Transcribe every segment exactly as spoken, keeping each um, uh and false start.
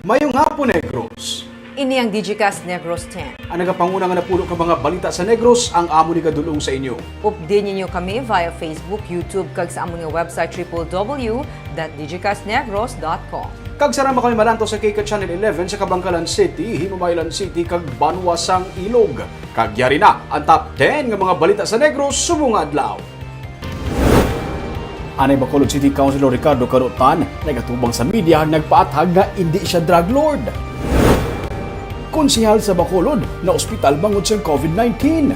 Mayong hapon, Negros. Ini ang Digicast Negros ten. Ang nagapanguna nga napulo ka mga balita sa Negros ang amon igadul-ong sa inyo. Update ninyo kami via Facebook, YouTube, kag sa amon nga website, triple W dot digicast negros dot com. Kag sarang kami malantaw sa K K Channel eleven sa Kabankalan City, Hinumaylan City, kag Banwa sang Ilog. Kag yari na ang top ten nga mga balita sa Negros subong nga adlaw. Anay Bacolod City Councilor Ricardo Carotan nagatubang sa media, nagpaathag nga indi siya drug lord. Konsehal sa Bacolod na ospital bangod sa covid nineteen.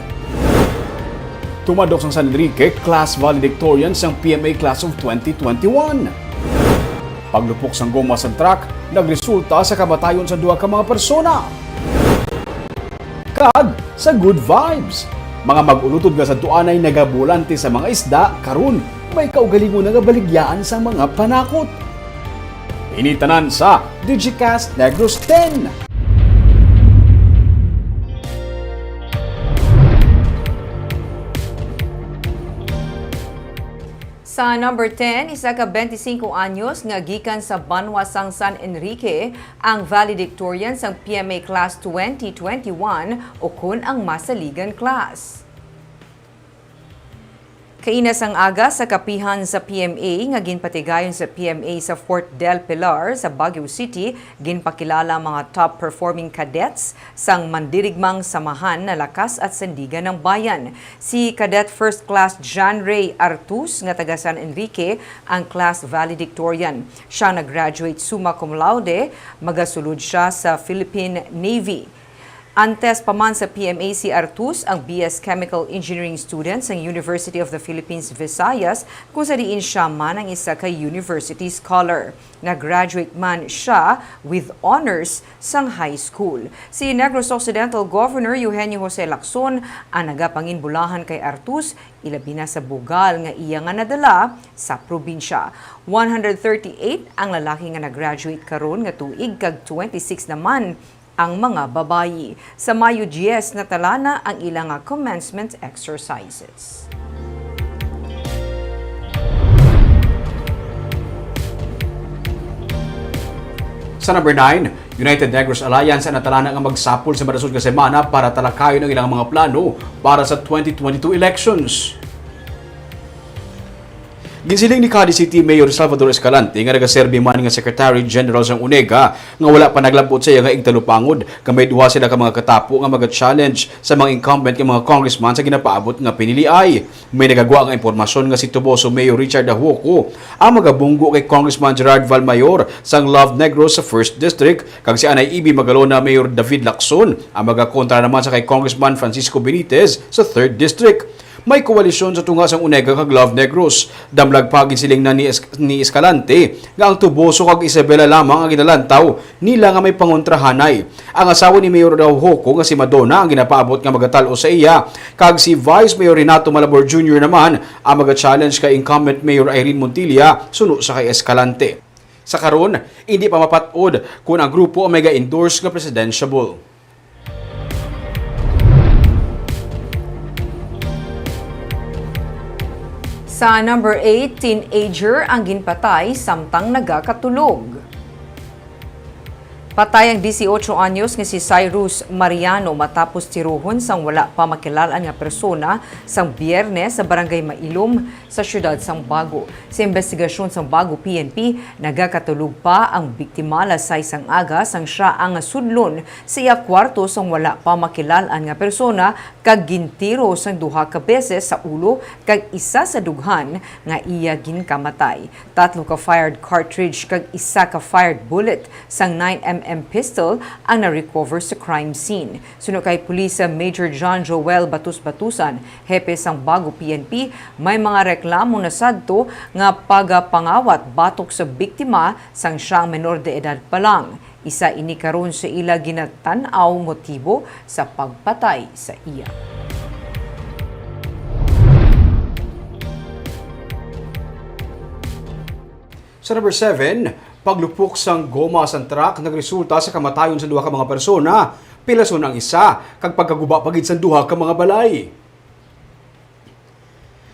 Tumadok sang San Enrique, class valedictorian sang P M A Class of twenty twenty-one. Paglupok sang goma sang truck nagresulta sa kamatayon sa duha ka mga persona. Kag sa good vibes, mga mag-ulutod nga sadtuanay nagabolante sa mga isda, karon may kaugalingon na nga baligyaan sa mga panakot. Ini tanan sa Digicast Negros ten. Sa number ten, isa ka twenty-five anyos nga gikan sa banwa sang San Enrique ang valedictorian sang P M A Class twenty twenty-one, ukon ang masaligan class. Kaina sang aga sa kapihan sa P M A nga ginpatigayon sa P M A sa Fort del Pilar sa Baguio City, ginpakilala ang mga top performing cadets sang mandirigmang Samahan na Lakas at Sandigan ng Bayan. Si Cadet First Class John Ray Artus nga taga San Enrique ang class valedictorian. Siya nag-graduate summa cum laude, magasulod siya sa Philippine Navy. Antes pa man sa P M A si Artus ang B S Chemical Engineering student sa University of the Philippines Visayas, kung sa diin siya man ang isa ka university scholar. Nag-graduate man siya with honors sang high school. Si Negros Occidental Governor Eugenio Jose Lacson ang nagapanginbulahan kay Artus, ilabi na sa bugal nga iya nga nadala sa probinsya. One hundred thirty-eight ang lalaki nga nag-graduate karon nga tuig kag twenty-six naman ang mga babayi. Sa Mayo diyes, natala na ang ila nga commencement exercises. Sa number nine, United Negros Alliance ang natalana nga magsapol sa madasog nga semana para talakayon ang ilang mga plano para sa twenty twenty-two elections. Ginsiling ni Cadiz City Mayor Salvador Escalante nga nagaserbi man nga Secretary General sang UNEGA nga wala pa naglab-ot sa iya nga igtalupangod, nga may duha sila ka mga katapo nga maga-challenge sa mga incumbent nga mga congressman sa ginapaabot nga piniliay. May nagagwa nga impormasyon nga si Toboso Mayor Richard Ahuoco ang magabunggo kay Congressman Gerard Valmayor sang Love Negros sa First District, kag si Anay Ibi Magalona Mayor David Lacson ang magakontra naman sa kay Congressman Francisco Benitez sa Third District. May koalisyon sa tunga sang UNEGA kag Love Negros. Damlag pa, ginsiling na ni Es-, ni Escalante nga ang Toboso kag Isabela lamang ang ginalantaw nila nga may pangontrahanay. Ang asawa ni Mayor Ahuoco nga si Madonna ang ginapaabot nga magatal-os sa iya, kag si Vice Mayor Renato Malabor Junior naman ang maga-challenge kay incumbent Mayor Irene Montilla suno sa kay Escalante. Sa karon, indi pa mapat-od kon ang grupo ang may ga-endorse nga presidentiable. Sa number eight, teenager ang ginpatay samtang nagakatulog. Patay ang disiotso anyos nga si Cyrus Mariano matapos tirohon sang wala pa makilal-an nga persona sang Biyernes sa Barangay Mailom sa siyudad sang Bago. Sa imbestigasyon sang Bago P N P, nagakatulog pa ang biktima alas sais sang aga sang siya ang sudlon sa iya kwarto sang wala pa makilal-an nga persona kag gintiro sang duha ka beses sa ulo kag isa sa dughan nga iya ginkamatay. Tatlo ka fired cartridge kag isa ka fired bullet sang nine M M pistol ang na-recover sa crime scene. Suno kay Police Major John Joel Batus-Batusan, hepe sang Bago P N P, may mga reklamo na sadto nga pagapangawat batok sa biktima sang siya menor de edad pa lang. Isa ini karon sa ila ginatan-aw motibo sa pagpatay sa iya. Sa number seven, paglupok sang goma sang truck nagresulta sa kamatayon sa duha ka mga persona, pilason ang isa, kag pagkaguba pa gid sang duha ka mga balay.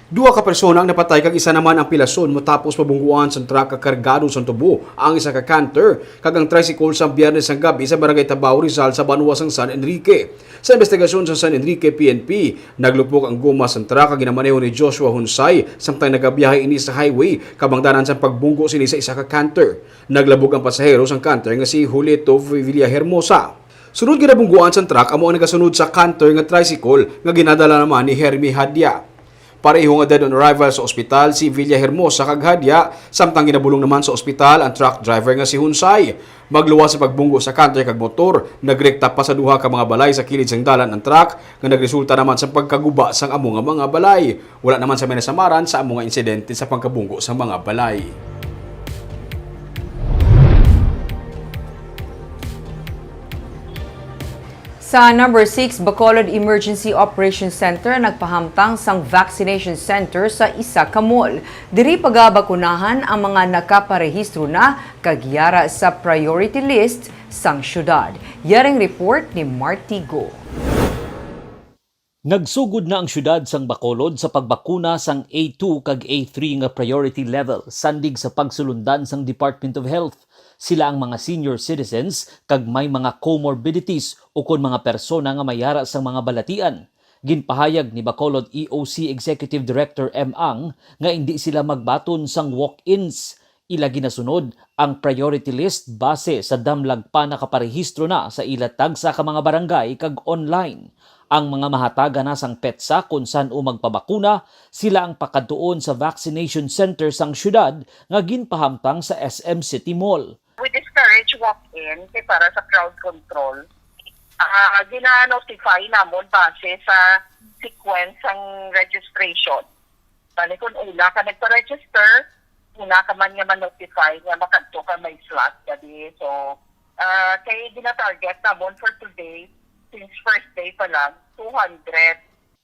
Duha ka persona ang napatay kag isa naman ang pilason matapos mabungguan sang truck nga kargado sang tubo ang isa ka canter kag ang tricycle sa Biyernes sang gabi sa Barangay Tabao, Rizal, sa banwa sang San Enrique. Sa investigasyon sa San Enrique P N P, naglupok ang guma sang truck nga ginamaneho ni Joshua Hunsay samtang nagabiyahe ini sa highway, kabangdanan sang pagbunggo sini sa isa ka canter. Naglabog ang pasahero sang canter nga si Julito Villahermosa. Sunod nga nabungguan sang truck amo ang nagasunod sa canter nga tricycle nga ginadala naman ni Hermie Hadia. Pareho nga dead on arrival sa ospital si Villahermosa kag Hadia, samtang ginabulong naman sa ospital ang truck driver nga si Hunsay. Magluwas sa pagbunggo sa canter kag motor, nagrekta pa sa duha ka mga balay sa kilid sang dalan ang truck, nga nagresulta naman sa pagkaguba sang amo nga mga balay. Wala naman sa may nasamaran sa amo nga insidente sa pagkabunggo sang mga balay. Sa number six, Bacolod Emergency Operations Center nagpahamtang sang vaccination center sa isa ka mall. Diri pagabakunahan ang mga nakaparehistro na kag yara sa priority list sang syudad. Yaring report ni Marty Go. Nagsugod na ang siyudad sang Bacolod sa pagbakuna sang A two kag A three nga priority level, sandig sa pagsulundan sang Department of Health. Sila ang mga senior citizens kag may mga comorbidities ukon mga persona nga may yara sang mga balatian. Ginpahayag ni Bacolod E O C Executive Director M. Ang nga indi sila magbaton sang walk-ins. Ila ginasunod ang priority list base sa damlag pa nakaparehistro na sa ila tagsa ka mga barangay kag online. Ang mga mahatagan na sang petsa kon san-o magpabakuna, sila ang pakadtuon sa vaccination center sang syudad nga ginpahamtang sa S M City Mall. We discourage walk-in kay para sa crowd control. Ah, gina-notify namon base sa sequence sang registration. Bali, kung una ka nagpa-register, una ka man nga ma-notify nga makadto ka may slot gani. So, ah, kay gina-target namon for today, since first day pa lang, two hundred.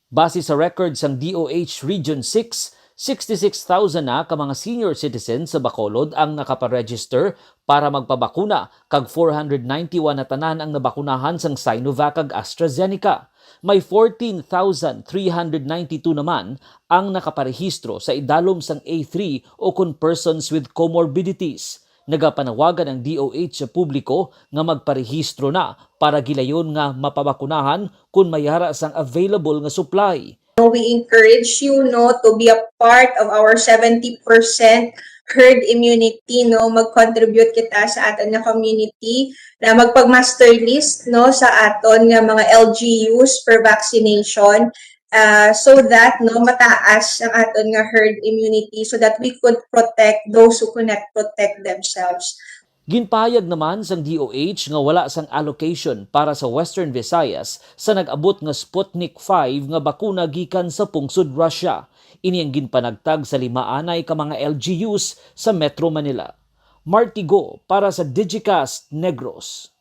Base sa record sang D O H Region six, sixty-six thousand na ka mga senior citizens sa Bacolod ang nakaparegister para magpabakuna, kag four hundred ninety-one na tanan ang nabakunahan sang Sinovac kag AstraZeneca. May fourteen thousand three hundred ninety-two naman ang nakaparehistro sa idalom sang A three o kon persons with comorbidities. Nagapanawagan ang D O H sa publiko nga magparehistro na para gilayon nga mapabakunahan kon may yara sang available nga supply. No, we encourage you, no, to be a part of our seventy percent herd immunity, no, mag-contribute kita sa aton nga community na magpag-master list, no, sa aton nga mga L G Us per vaccination, ah, so that, no, mataas ang aton nga herd immunity so that we could protect those who cannot protect themselves. Ginpahayag naman sang D O H nga wala sang allocation para sa Western Visayas sa nag-abot nga Sputnik five nga bakuna gikan sa pungsod Russia. Ini ang ginpanagtag sa lima anay ka mga L G Us sa Metro Manila. Marty Go para sa Digicast Negros.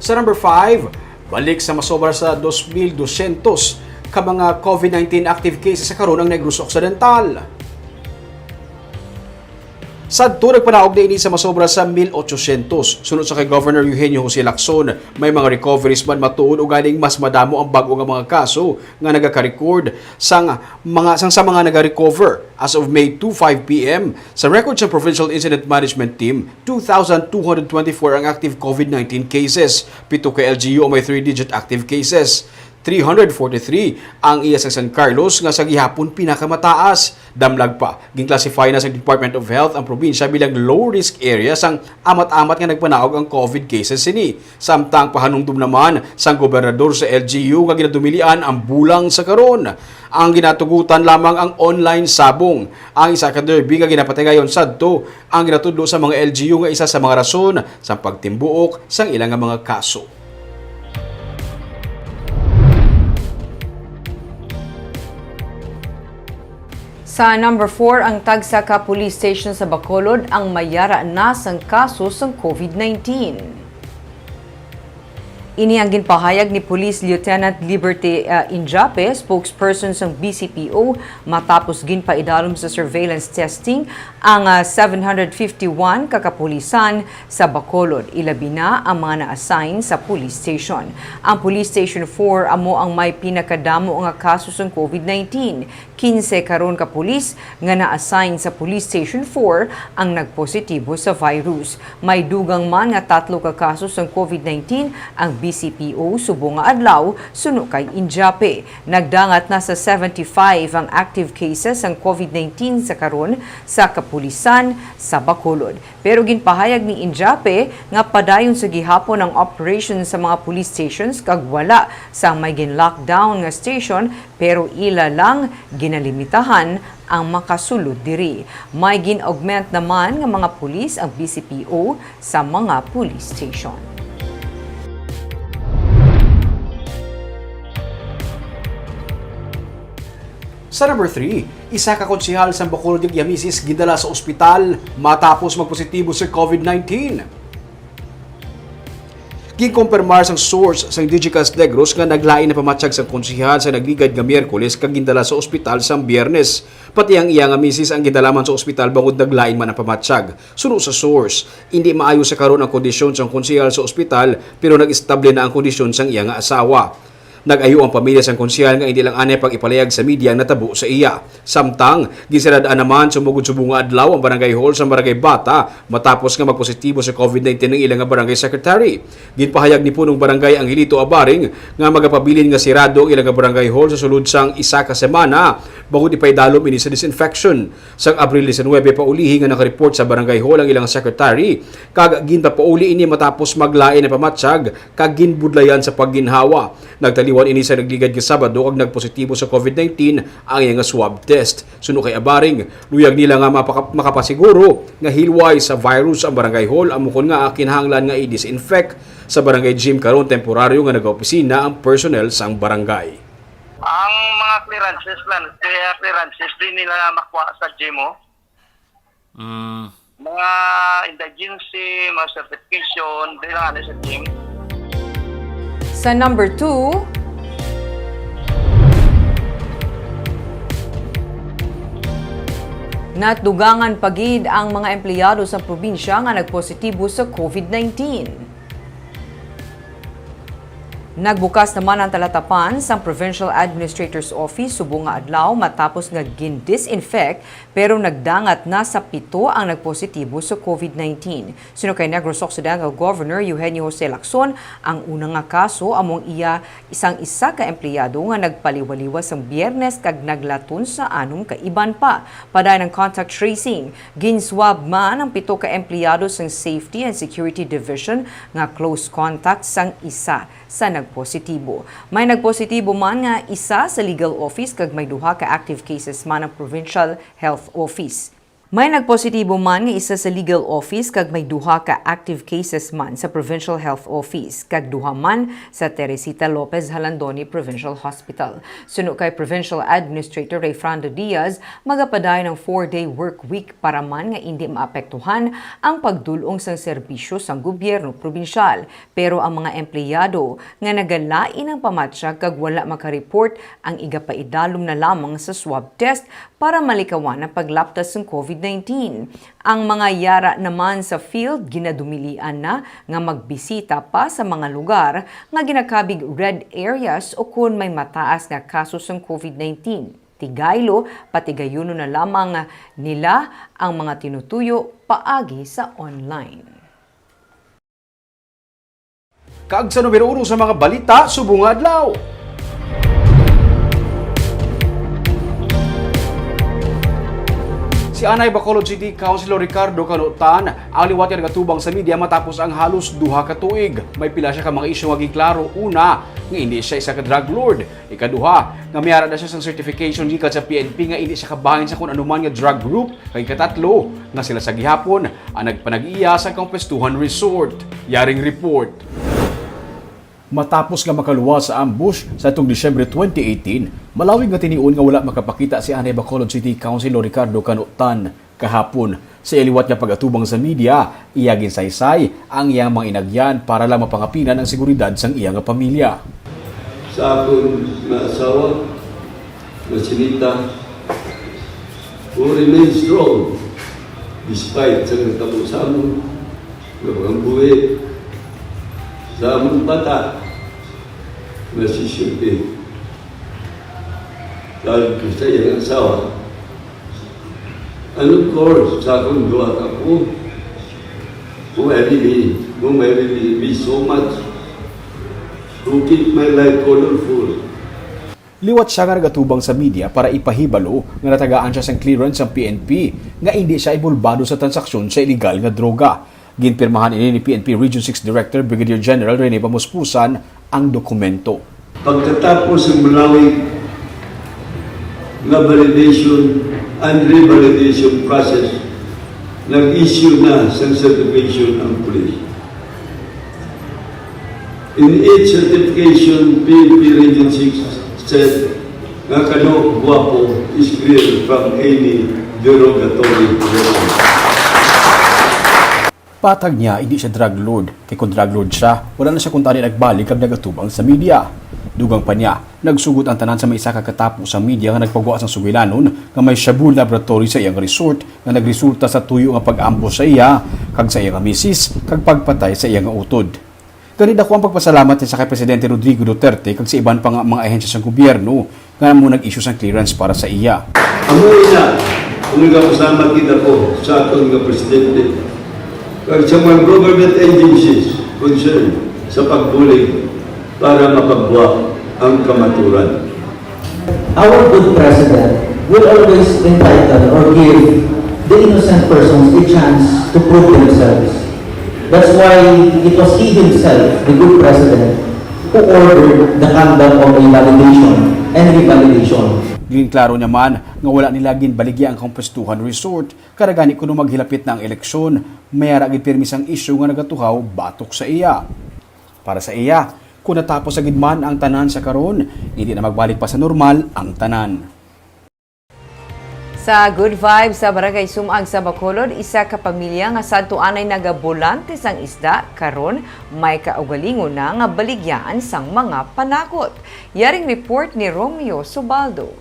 Sa number five, balik sa masobra sa dos mil dosyentos ka mga COVID nineteen active cases sa karon ang Negros Occidental. Sadto, nagpanaog na ini sa masobra sa mil ochosyentos. Sunod sa kay Governor Eugenio Jose Lacson, may mga recoveries man matuod, ugaling mas madamo ang bag-o nga mga kaso nga nagaka-record sang mga, sang sa mga nagarecover. As of May two, five P M, sa record sa Provincial Incident Management Team, two thousand two hundred twenty-four ang active COVID nineteen cases. Pito ka L G U ang may three-digit active cases. Three hundred forty-three ang iya sa San Carlos, nga sa gihapon pinakamataas. Damlag pa, ginclassify na sa Department of Health ang probinsya bilang low-risk area sang amat-amat nga nagpanaog ang COVID cases sini. Samtang pahanumdom naman sang gobernador sa L G U nga ginadumilian ang bulang sa karon. Ang ginatugutan lamang ang online sabong. Ang isa ka derby nga ginapatigayon sadto ang ginatudlo sa mga L G U nga isa sa mga rason sa pagtimbuok sang ila nga mga kaso. Sa number four, ang tagsa ka police station sa Bacolod ang may yara na sang kaso sang COVID nineteen. Ini ang ginpahayag ni Police Lieutenant Liberty, ah, Injape, spokesperson sang B C P O, matapos ginpaidalom sa surveillance testing ang, ah, seven hundred fifty-one ka kapulisan sa Bacolod, ilabi na ang mga na-assign sa police station. Ang Police Station four amo ang may pinakadamo nga kaso sang covid nineteen. Kinse karon ka pulis nga na-assign sa Police Station four ang nagpositibo sa virus. May dugang man nga tatlo ka kaso sang covid nineteen ang B C P O subong nga adlaw, suno kay Injape. Nagdangat na sa seventy-five ang active cases sang covid nineteen sa karon sa kapulisan sa Bacolod. Pero ginpahayag ni Injape nga padayon sa gihapon ang operation sa mga police stations kag wala sa may gin-lockdown nga station, pero ila lang ginalimitahan ang makasulod diri. May gin-augment naman nga mga pulis ang B C P O sa mga police station. Sa number three, isa ka konsehal sang Bacolod kag iya misis gindala sa ospital matapos magpositibo sa covid nineteen. Ginkumpirmar sang source sang Digicast Negros nga naglain ang pamatyag sang konsehal sa nagligad nga Miyerkules kag gindala sa ospital sang Biyernes. Pati ang iya nga misis ang gindala man sa ospital bangod naglain man ang pamatyag. Suno sa source, indi maayo sa karon ang kondisyon sang konsehal sa ospital, pero nag-estable na ang kondisyon sang iya nga asawa. Nag-ayo ang pamilya sang konsehal nga indi lang anay pag-ipalayag sa media ang natabo sa iya. Samtang, ginsirad-an naman sumugod subong nga adlaw ang barangay hall sa Barangay Bata matapos nga magpositibo sa covid nineteen ang ila nga barangay secretary. Ginpahayag ni Punong Barangay Angelito Abaring nga magapabilin nga sirado ang ila nga barangay hall sa sulod sang isa ka semana bangod ipaidalom ini sa disinfection. Sang Abril diecinuebe pa ulihi nga nakareport sa barangay hall ang ilang secretary, kag ginpapauli ini matapos maglain ang pamatyag kag ginbudlayan sa pagginhawa. Nagtaliwan ini sa nagligad nga Sabado kag nagpositibo sa covid nineteen ang iya nga swab test. Suno kay Abaring, luyag nila nga mapaka-, makapasiguro nga hilway sa virus ang barangay hall, amo kon nga kinahanglan nga i-disinfect sa barangay gym karon temporaryo nga nagaopisina ang personnel sang barangay. Ang mga clearances lang, kaya clearances din nila makuha sa gym, oh. Mm. Mga indigency, mga certification, di lang ano sa gym. Sa number two, natdugangan pa gid ang mga empleyado sa probinsya nga nagpositibo sa covid nineteen. Nagbukas naman ang talatapan sang Provincial Administrator's Office subong nga adlaw matapos nga gin-disinfect, pero nagdangat na sa pito ang nagpositibo sa covid nineteen. Suno kay Negros Occidental Governor Eugenio Jose Lacson, ang una nga kaso amo ang iya sang isa ka empleyado nga nagpaliwaliwas sang Biyernes kag naglaton sa anom ka iban pa. Padayon ang contact tracing. Gin-swab man ang pito ka empleyado sang Safety and Security Division nga close contact sang isa sa nagpositibo. May nagpositibo man nga isa sa legal office kag may duha ka active cases man ang provincial health office. May nagpositibo man nga isa sa legal office kag may duha ka active cases man sa provincial health office kag duha man sa Teresita Lopez Jalandoni Provincial Hospital. Suno kay Provincial Administrator Rayfrando Diaz, magapadayon ang four-day work week para man nga indi maapektuhan ang pagdul-ong sang serbisyo sang gobyerno probinsyal. Pero ang mga empleyado nga nagalain ang pamatyag kag wala makareport, ang igapaidalom na lamang sa swab test para malikawan ang paglaptas sang covid nineteen. Ang mga yara naman sa field ginadumilian na nga magbisita pa sa mga lugar nga ginakabig red areas o kon may mataas nga kaso sang covid nineteen. Tigaylo, patigayunon na lamang nila ang mga tinutuyo paagi sa online. Kag sa numero uno sa mga balita subong nga adlaw. Si Anay Bacolod City Councilor Ricardo Cano Tan ang liwat nga nagatubang sa media matapos ang halos duha ka tuig. May pila siya ka mga isyu nga ginklaro. Una, nga indi siya isa ka drug lord. Ikaduha, nga may ara na siya sang certification gikan sa P N P nga indi siya kabahin sa kun anuman nga drug group. Kag ikatatlo, nga sila sa gihapon ang nagpanag-iya sa Kampwestuhan Resort. Yaring report. Matapos nga makaluwas sa ambush sa atong Disyembre twenty eighteen, malawig nga tinion nga wala makapakita si Anay Bacolod City Councilor Ricardo Cano Tan kahapon. Sa iya liwat nga pag-atubang sa media, iya ginsaysay ang iyang mga inagyan para lang mapangapinan ang seguridad sang iya nga pamilya. Sa akon nga asawa, nga si Nita, who remain strong despite sa nagtabo sa amon nga pagkambuhi, sa amon bata nga si Shirley, kag sa iyang asawa. And of course, sa akong duha ka apo, who I really, whom I really miss so much, who keep my life colorful. Liwat sia nga nagatubang sa media para ipahibalo nga natagaan sia sang clearance sang P N P nga indi sia inbolbado sa transaksyon sa iligal nga droga. Ginpirmahan ini ni P N P Region six Director Brigadier General Rene Pamuspusan ang dokumento. Pagkatapos sa malawig nga validation and revalidation process, nag-issue na sang certification ang pulis. In its certification, P N P Region six said nga Kano Guapo is clear from any derogatory record. Patag niya, hindi siya drug lord. Kay kung drug lord siya, wala na siya kuntani nagbalik kag nagatubang sa media. Dugang pa niya, nagsugod ang tanan sa may isa ka katapo sa media nga nagpagwa sang sugilanon nga may shabu laboratory sa iyang resort nga nagresulta sa tuyo nga pag-ambush sa iya kag sa iya nga misis kag pagpatay sa iya nga utod. Gani, dako ang pagpasalamat niya sa kay Presidente Rodrigo Duterte kag sa iban pa nga mga ahensya sang gobyerno nga amo nag-issue sang clearance para sa iya. Amo ina, ang nagapasalamat kita po sa aton nga presidente kag sa mga government agencies concerned sa pagbulig para mapagwa ang kamaturan. Our good president will always entitle or give the innocent persons a chance to prove themselves. That's why it was he himself, the good president, who ordered the conduct of a validation and revalidation. Ginklaro niya man nga wala nila ginbaligya ang Kampuestuhan Resort, kara gani kuno maghilapit na ang eleksyon, may ara gid pirmi sang isyu nga nagatuhaw batok sa iya. Para sa iya, kung natapos sa gid man ang tanan sa karon, hindi na magbalik pa sa normal ang tanan. Sa Good Vibes sa Barangay Sumag sa Bacolod, isa ka pamilya nga sadto anay nagabulante sang isda, karon may kaugalingon na nga baligyaan sang mga panakot. Yaring report ni Romeo Subaldo.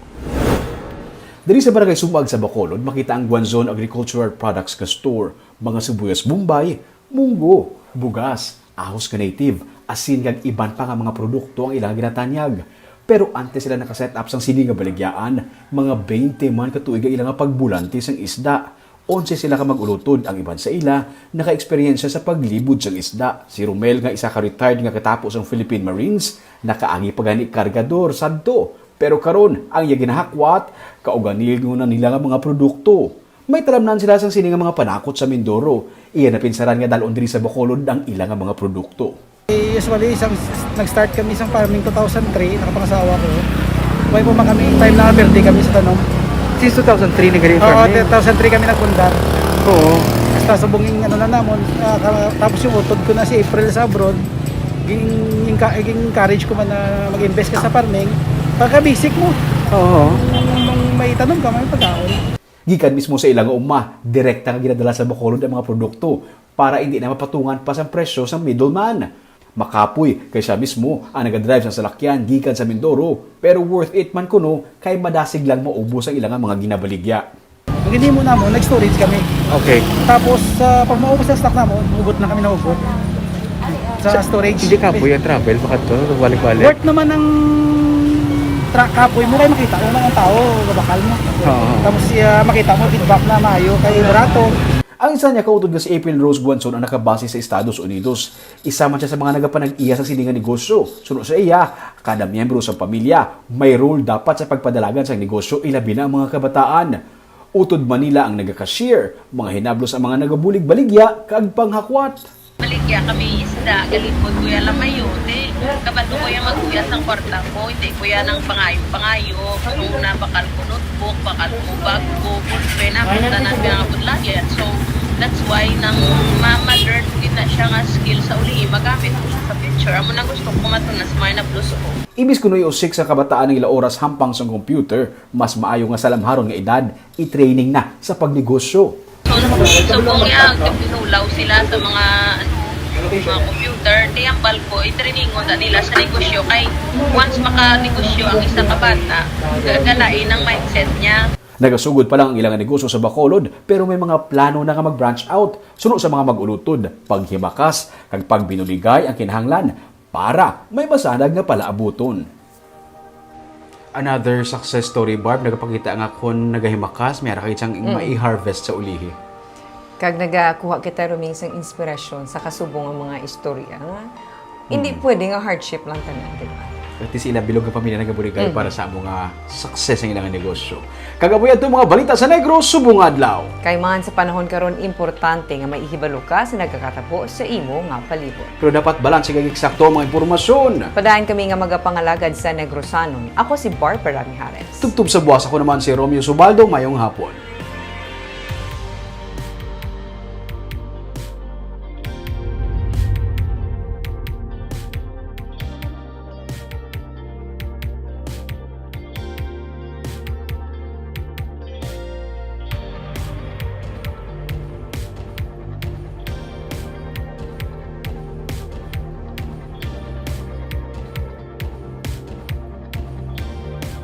Diri sa Barangay Sumag sa Bacolod, makita ang Guanzon Agricultural Products nga store, mga sibuyas Bombay, munggo, bugas, ahos nga native, asin kag iban pa nga mga produkto ang ilang ginatanyag. Pero antes sila naka-set up sang sini nga baligyaan, mga twenty man ka tuig ang ilang pagbulante sang isda. Onse sila ka mag-ulutod, ang iban sa ila naka-eksperyensya sa paglibod sang isda. Si Romel nga isa ka retired nga katapo sang Philippine Marines, nakaagi pa gani kargador sadto. Pero karon, ang iya ginahakwat, kaugalingon na nila nga mga produkto. May talamnan sila sang sini nga mga panakot sa Mindoro. Iya napinsaran nga dal-on diri sa Bacolod ang ila nga mga produkto. Usually, isang, nag-start kami sa farming two thousand three, nakapangasawa ko. Way pa man kami, time na birthday kami sa tanom. Since two thousand three na gani ang Oo, farming? two thousand three kami nagpundar. Oo. Basta subong, ano na namon, ah, ka- tapos yung utod ko na si April sa abroad, ging, ging, encourage ko man na mag-invest ka sa farming. Pagka-basic mo, Oo. kung may tanom ka, may pagkaon. Gikan mismo sa ila nga uma, direkta nga ginadala sa Bacolod ang mga produkto para hindi na mapatungan pa sang presyo sang middleman. Makapoy kay siya mismo ang nagadrive sa salakyan gikan sa Mindoro, pero worth it man kuno kay madasig lang maubos ang ila nga mga ginabaligya. Ang ginhimo namon, nag-storage kami. Okay. Tapos, sa pag maubos ang stock namon, hugot na kami nahugot sa storage. Hindi kapoy ang travel, makadto, balik-balik. Worth naman ang truck kapoy mo kay makita mo man ang tao, bakal mo. Oo. Tapos siya makita mo feedback na maayo kay barato. Ang isa niya kautod nga si April Rose Guanzon ang nakabase sa Estados Unidos. Isa man siya sa mga nagapanag-iya sa sini nga negosyo. Suno sa iya, kada miyembro sa pamilya may role dapat sa pagpadalagan sa negosyo, ilabi na ang mga kabataan. Utod man nila ang naga-cashier, mga hinablos ang mga nagabulig-baligya kag panghakwat. Baligya kami isda, galipod ko ya lamayo, te. Kabalo ko ya magkuya sang kwarta ko, hindi ko ya nang pangayo-pangayo. Kung na bakal ko notebook, bakal ko bag ko, ballpen, ako tanan nga budlayan. So, that's why nang ma-learn ko gid na siya nga skill sa uli, magamit ko siya sa future. Amo na gusto ko matunas, may nablos ko. Imbis kuno i-usik sa kabataan ang ila oras hampang sa computer, mas maayo nga sa lamharon nga edad, i-training na sa pagnegosyo. Subong niya, pinulaw sila sa mga, ano, mga computer, tiyambal ko, i-training unta nila sa negosyo. Kay once makanegosyo ang isa ka bata, gagalain ang mindset niya. Nagasugod pa lang ang ilang negosyo sa Bacolod, pero may mga plano na nga mag-branch out suno sa mga mag-ulutod, paghimakas, kag pagbinuligay ang kinahanglan para may masanag nga palaabuton. Another success story, Barb, nagapakita nga kung nagahimakas, may ara kay siyang mai-harvest sa ulihi. Kag nagakuha kita, Roming, sang inspirasyon sa kasubong nga mga istorya nga hindi pwede nga hardship lang tanan, di ba? At least ila bilog nga pamilya nagabuligay para sa amo nga success ang ilang negosyo. Kag amo yan mga balita sa Negros subong adlaw. Kay man sa panahon karon, importante nga may ihibalo ka sa nagakatabo sa imo nga palibot. Pero dapat balanse kag eksakto ang mga impormasyon. Padayon kami nga magapangalagad sa Negrosanon. Ako si Barbara Mijares. Tubtob sa buwas, ako naman si Romeo Subaldo. Mayong hapon.